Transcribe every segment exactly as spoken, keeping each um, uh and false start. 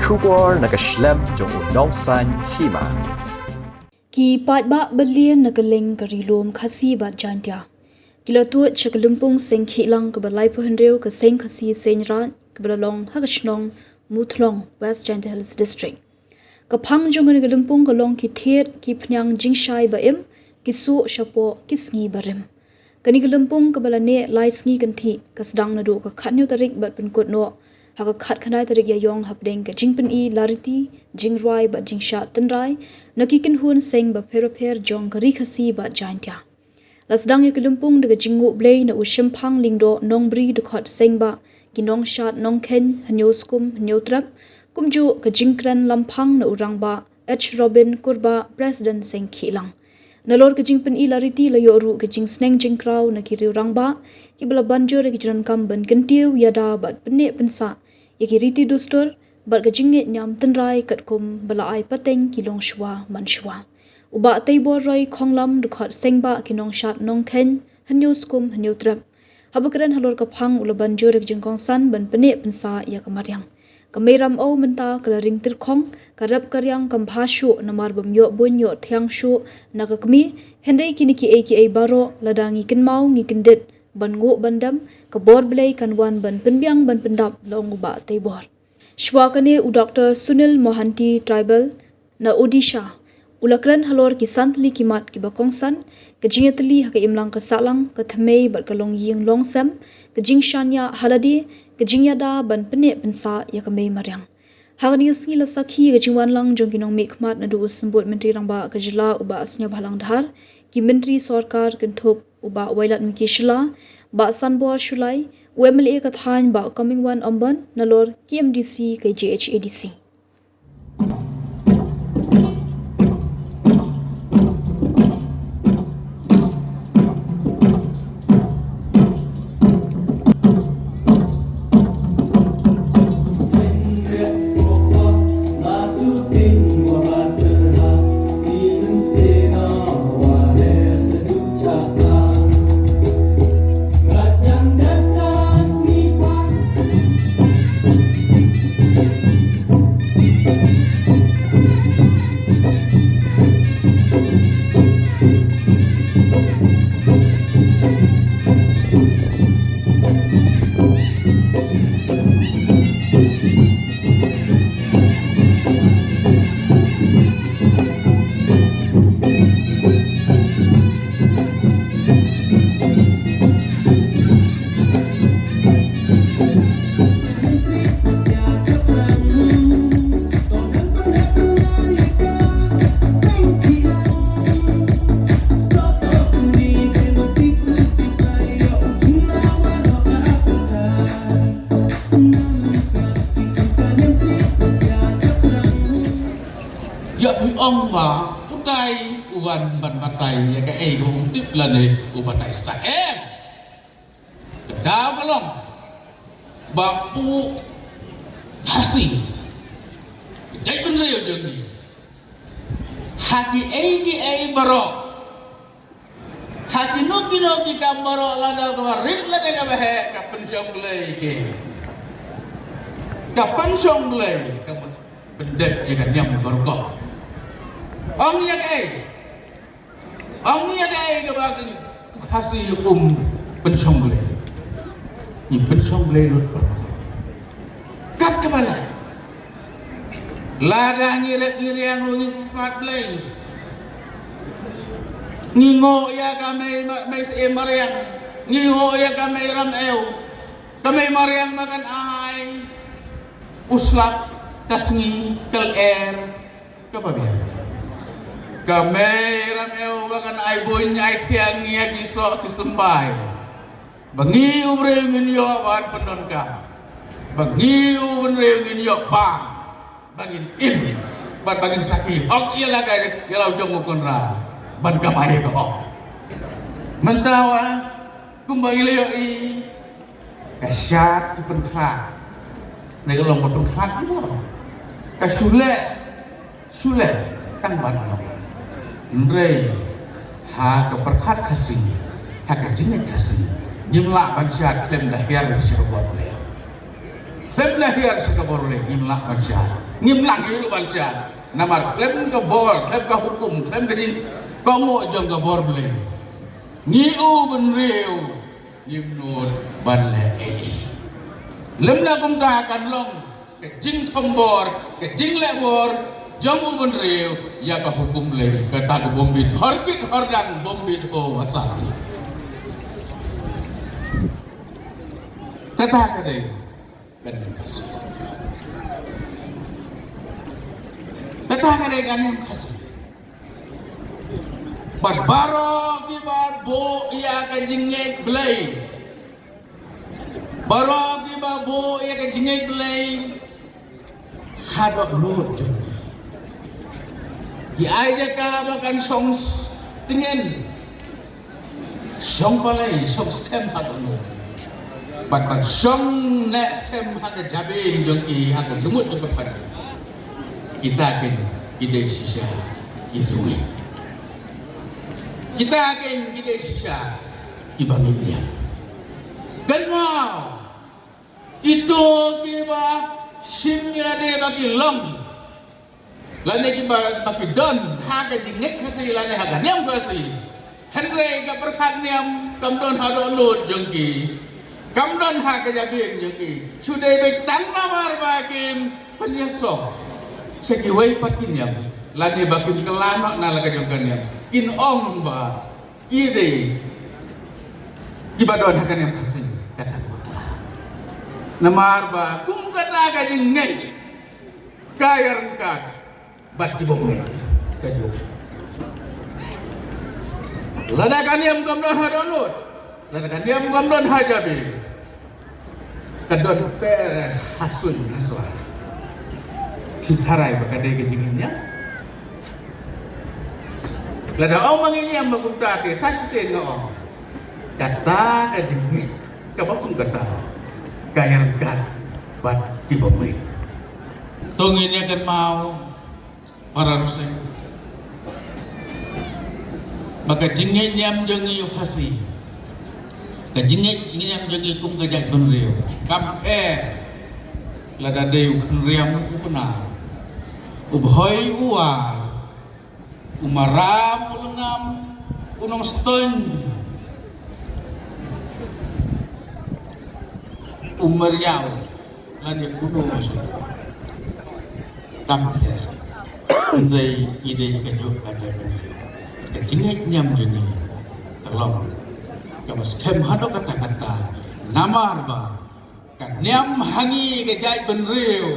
Khubor na ka shlem jong u Nongsaiñ Hima. Ki paidbah balien na ka liang ka Ri Lum Khasi bad Jaintia ki la tuid sha ka lympung Seng Khihlang kaba laiphew hynriew ka Seng Khasi Seng Raid kaba la long ha ka shnong Muthlong, West Jaintia Hills District. Ka phang jong kane ka lympung ka long ki thied ki phniang jingshai ba im, ki suh shapoh ki sngi ba rim. Kane ka lympung kaba la neh lai sngi kynthih ka sdang naduh ka khathynñiew tarik bad pynkut noh ha ka khatkhyndai tarik Ïaiong hapdeng ka jingpyni lariti, jingrwai bad jingshad tynrai na ki kynhun seng bapher bapher jong ka Ri Khasi bad Jaintia. La sdang ïa ka lympung da ka jingnguh blei na u Shymphang Lyngdoh Nongbri, dkhot seng bah ki nongshad nongkheiñ Hynñiewskum Hynñiewtrep, kumjuh ka jingkren lamphang na u Rangbah H Robin Kurbah, President Seng Khihlang. Nalor ka jingpyni lariti la ïoh ruh ka jingsneng jingkraw na ki riew rangbah kiba la ban jur ïa ka jingdonkam ban kyntiew ïada bad pynneh pynsah ïa ki riti dustur bad ka jingngeit niam tynrai katkum ba la ai pateng ki longshuwa manshuwa. U Bah Teibor Roy Khonglam, dkhot seng bah ki nongshad nongkheiñ Hynñiewskum Hynñiewtrep, haba kren halor ka phang u la ban jur ïa ka jingkongsan ban pynneh pynsah ïa ka mariang. Ka Mei Ramew mynta ka la ring tyrkhong, ka rep ka riang kam bha shuh namar bym ïoh buiñ ïoh thiang shuh na ka kmie. Hynrei kine kiei kiei baroh lada ngi kynmaw ngi kyndit ban nguh ban dem, ka bor Blei kan wan ban pynbiang ban pyndap, la ong u Bah Teibor. Shuwa kane u Doctor Sunil Mohanty, tribal na Odisha, u la kren halor ki san tylli ki mat kiba kongsan: ka jingïatylli ha ka imlang ka sahlang, ka thymmei bad ka longïing longsem, ka jingshaniah ha lade, ka jingïada ban pynneh pynsah ïa ka mei mariang. Ha kane ka sngi la sakhi ïa ka jingwan lang jong ki nongmihkhmat naduh u Symbud Myntri Rangbah ka jylla u Bah Sniawbhalang Dhar, ki myntri sorkar kynthup u Bah Wailadmiki Shylla, Bah Sanbor Shullai, u M L A ka thaiñ Bah Comingone Ymbon, nalor ki M D C, ka J H A D C. Ïa phi ong ba utai u wan ban batai ïa kaei kaba um tip lane u batai sa, em. Ka daw ka long ba u Khasi, ka jaitbynriew jong ngi, ha kiei kiei baroh, ha kino kino ki kam baroh, lada kaba rit lane kaba heh, ka pynshong Blei ki. Ka pynshong Blei, ka pyndep ïa ka niam baroh. Ong ïa kaei? Ong ïa kaei kaba ki Khasi um pynshong Blei? Ngi pynshong Blei lut baroh. Kat kaba lah. Lada ngi rep ngi riang ruh ngi kyrpad Blei. Ngi nguh ïa ka mei ma-, mei Syiem mariang. Ngi nguh ïa ka mei Ramew. Ka mei mariang ba kan ai u slap, ka sngi, ka lyer, kaba biang. Ka mei Ramew ba kan ai buiñ ai thiang ïa ki soh ki symbai. Ba ngi u briew ngin ïoh ban pyndonkam. Ba ngi u briew ngin ïoh bam. Ba ngin im. Bad ba ngin sakhi. Ong ïa la ka, ïa la u jong u Kynrad. Ban kamai ka ong. Mynta wa, kumba ngi la ïohi, ka shad ki pynkhlad. Ne ka long ba pynkhlad ki ba. Ka shu leh, shu leh, tang ban long. Hynrei ha ka pyrkhat Khasi, ha ka jingngeit Khasi, ngim lah ban shad khlem da hiar sha ka bor Blei. Khlem Na hiar sha ka bor Blei ngim lah ban shah. Ngim lah ngi ruh ban shah. Namar khlem ka bor, khlem ka hukum, khlem ka jingkohnguh jong ka bor Blei, ngi u bynriew ngim nud ban leh ei ei. Lymda kumta kan long ka jingthombor, ka jingleh bor jong u bynriew ïa ka hukum Blei, kata ka bym bit hor kit hor dan, bym bit ho wa sa. Kata ka dei ka niam Khasi. Kata ka dei ka niam Khasi. Bad baroh kiba buh ïa ka jingngeit Blei, baroh kiba buh ïa ka jingngeit Blei, haduh lut jong ki, ki ai jaka ba kan shong s-, tngen, shong balei, shong skhem haduh lut. Bad ban shong neh skhem ha ka jabieng jong ki, ha ka jingmut jong ka pyrthei. Kita kin ki dei shisha ki rwai. Kita kin ki dei shisha kiba ngeit ïa. Kynmaw, ito kiba shim ïa lade ba ki long, lane kiba, ba ki don ha ka jingngeit Khasi lane ha ka niam Khasi. Hynrei ka pyrkhat niam kam don haduh lut jong ki, kam don ha ka jabieng jong ki. Shu dei beit tang namar ba kin pynïasoh sha kiwei pat ki niam, lane ba kin kylla noh na la ka jong ka niam, kin ong ba ki dei kiba don ha ka niam Khasi. Kata ka bakla. Namar ba kum kata ka jingngeit ka ïaryngkat bad ki bym ngeit. Ka jong, lada ka niam kam don haduh lut, lada ka niam kam don ha jabieng, ka don pyrshah ha suiñ ha sla. Ki tharai ba ka dei ka jingngeit niam. Lada ong ba ngeit niam ba kumta te sa shisien nga ong, kata ka jingngeit kaba kum kata ka ïaryngkat bad ki bym ngeit. To ngin ïa kynmaw para ruseng ba ka jingngeit niam jong ngi u Khasi, ka jingngeit niam jong ngi kum ka jaitbynriew, kam eh lada dei u khynriam u Pnar, u Bhoi u War, u Maram u Lyngngam, u Nongstoiñ u Mariaw, lane uno u Sut. Kam eh. Hynrei ngi dei ka juk ka jait, ka jingngeit niam jong ngi ka long kaba skhem haduh katta katta. Namar ba ka niam ha ngi ka jaitbynriew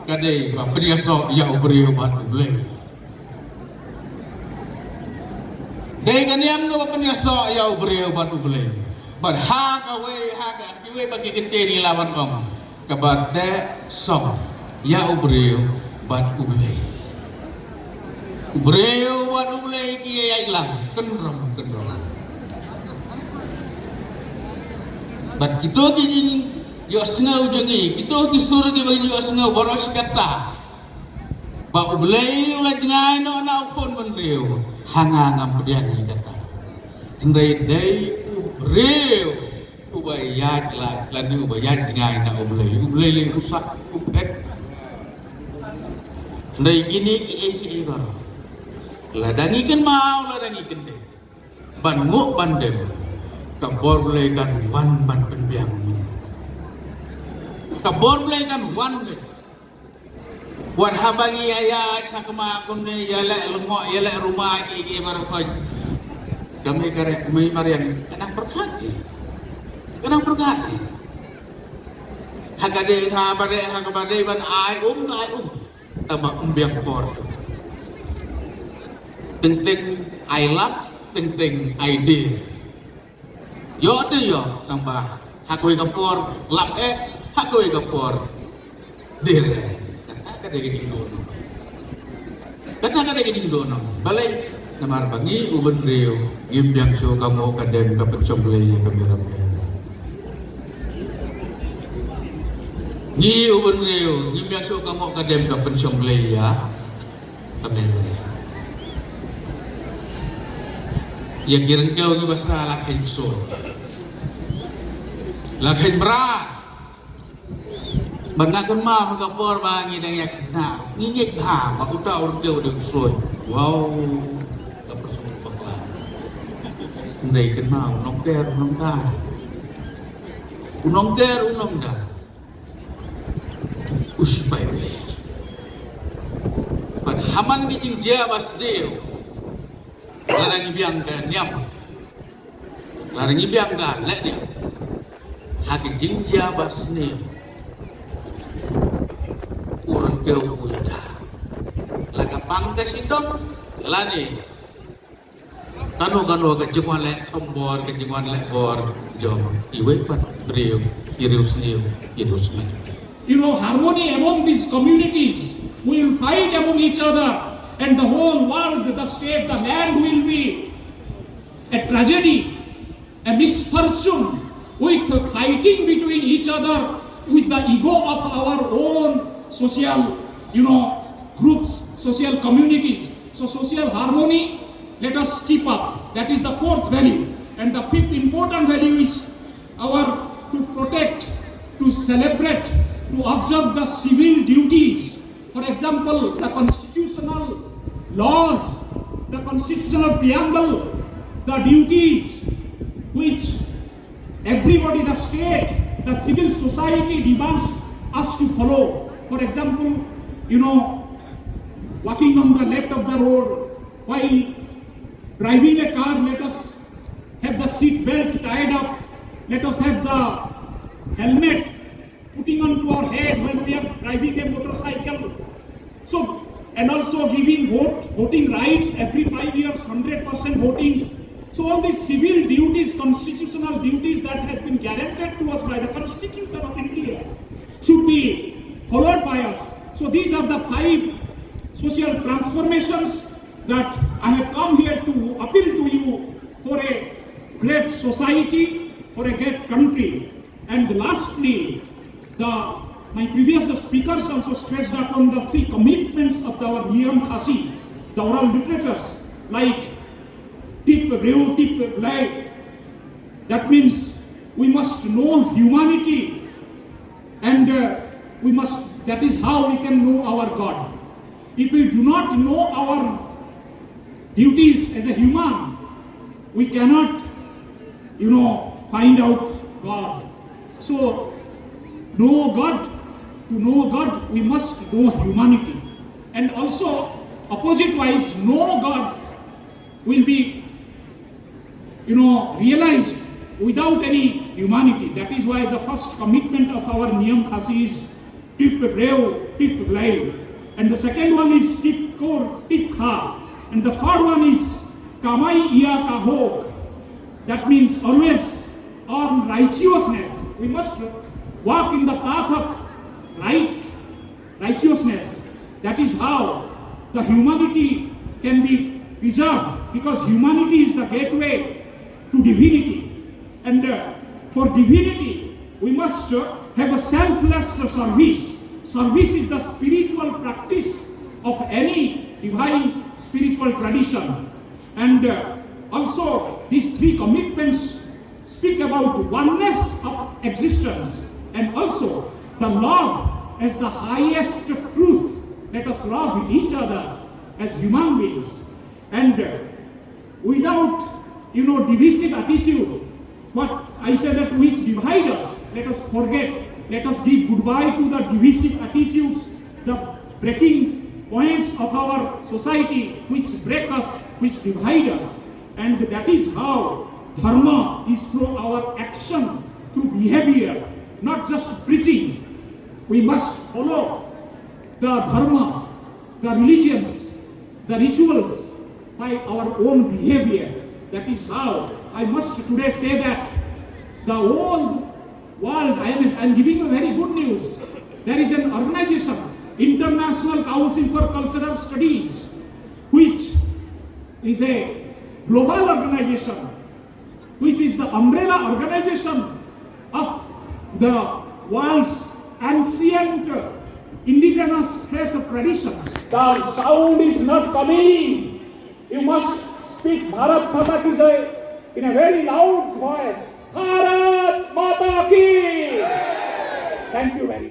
ka dei ba pynïasoh ïa u briew bad u Blei. Dei ka niam kaba pynïasoh ïa u briew bad u Blei. Bad ha kawei, ha ka, kiwei pat ki kyntien ngi la wan ong, kaba teh song ïa u briew bad u Blei. U briew bad u Blei ki ïaid lang kynrong kynrong. Bad kito ki jingïohsngew jong ngi, kito ki sur kiba ngi ïohsngew baroh shi katta, ba u Blei u la jngai noh na u khun bynriew. Ha nga ngam pdiang ïa kata. Hynrei dei u briew uba ïaid lad, lane uba ïaid jngai na u Blei. U Blei lei u sah, u phet. Hynrei kine kiei kiei baroh, lada ngi kynmaw, lada ngi kyndit ban nguh ban dem, ka bor Blei kan wan ban pynbiang. Ka bor Blei kan wan beit. Wat haba ngi ïa, ïa, sa kama kumne, ïaleh lyngngoh, ïaleh ruma, ki, ki, baroh khoit. Ka mei ka re-, mei mariang, ka nang pyrkhat ki. Ka nang pyrkhat ki. Ha ka dei, ha ba dei, ha kaba dei ban ai um, ka ai um. Tangba um biang por. Teng teng ai lap, teng teng ai die. Ïoh te ïoh, tangba ha kawei ka por lap eh, ha kawei ka por die eh. Kata ka dei ka jingdonkam. Kata ka dei ka jingdonkam. Balei? Namar ba ngi u bynriew ngim biang shuh ka nguh ka dem ka pynshong Blei ïa ka mei Rambeh. Ngi u bynriew ngim biang shuh ka nguh ka dem ka pynshong Blei ïa ka mei Rambeh. Ïa ki ryngkew kiba sa la kheiñ sur, la kheiñ mrad. Bad nga kynmaw ha ka por ba ngi dang ïa kynmaw, ngi ngeit bha ba uta u ryndew u dei u ksuid. Wow, ka pyrshah bakla. Ndei kynmaw u nongker u nongdar, u nongker u nongdar, u shipai Blei. Bad ha man ka jingjia ba sniew, lada ngi biang ka niam, lada ngi biang ka lehniam, ha ka jingjia ba sniew, u ryndew u ïada. La ka pang ka shitom lane kano kano ka jingwan leh thombor, ka jingwan leh bor jong iwei pat briew, i riewsniew, i riewsniew. You know, harmony among these communities. We will fight among each other, and the whole world, the state, the land will be a tragedy, a misfortune, with fighting between each other, with the ego of our own social, you know, groups, social communities. So social harmony, let us keep up. That is the fourth value. And the fifth important value is our to protect, to celebrate, to observe the civil duties. For example, the constitutional laws, the constitutional preamble, the duties which everybody, the state, the civil society demands us to follow. For example, you know, walking on the left of the road, while driving a car, let us have the seat belt tied up, let us have the helmet putting onto our head when we are driving a motorcycle. So, and also giving vote, voting rights every five years, hundred percent votings. So all these civil duties, constitutional duties that has been guaranteed to us by the Constitution of India should be followed by us. So these are the five social transformations that I have come here to appeal to you for a great society, for a great country. And lastly, the, my previous speakers also stressed upon the three commitments of our Niyam Khasi, the oral literatures, like Tip Reu Tip Blai. That means we must know humanity, and uh, we must, that is how we can know our God. If we do not know our duties as a human, we cannot, you know, find out God. So, know God, to know God, we must know humanity. And also, opposite wise, no God will be, you know, realized without any humanity. That is why the first commitment of our Niyam Khasi is Tip Reu Tip Blai. And the second one is Tip Kor Tip Kha. And the third one is Kamai Ia Kahok. That means always on righteousness. We must walk in the path of right, righteousness. That is how the humanity can be preserved, because humanity is the gateway to divinity. And uh, for divinity, we must uh, have a selfless service. Service is the spiritual practice of any divine spiritual tradition. And uh, also, these three commitments speak about oneness of existence and also the love as the highest truth. Let us love each other as human beings. And uh, without, you know, divisive attitude, what I say, that which divide us, let us forget. Let us give goodbye to the divisive attitudes, the breaking points of our society which break us, which divide us. And that is how dharma is through our action, through behavior, not just preaching. We must follow the dharma, the religions, the rituals by our own behavior. That is how I must today say that the whole world, I am, I am giving you very good news. There is an organization, International Council for Cultural Studies, which is a global organization, which is the umbrella organization of the world's ancient indigenous faith traditions. The sound is not coming. You must speak Bharat Mata Ki Jai in a very loud voice. Bharat Mata Ki! Thank you very much.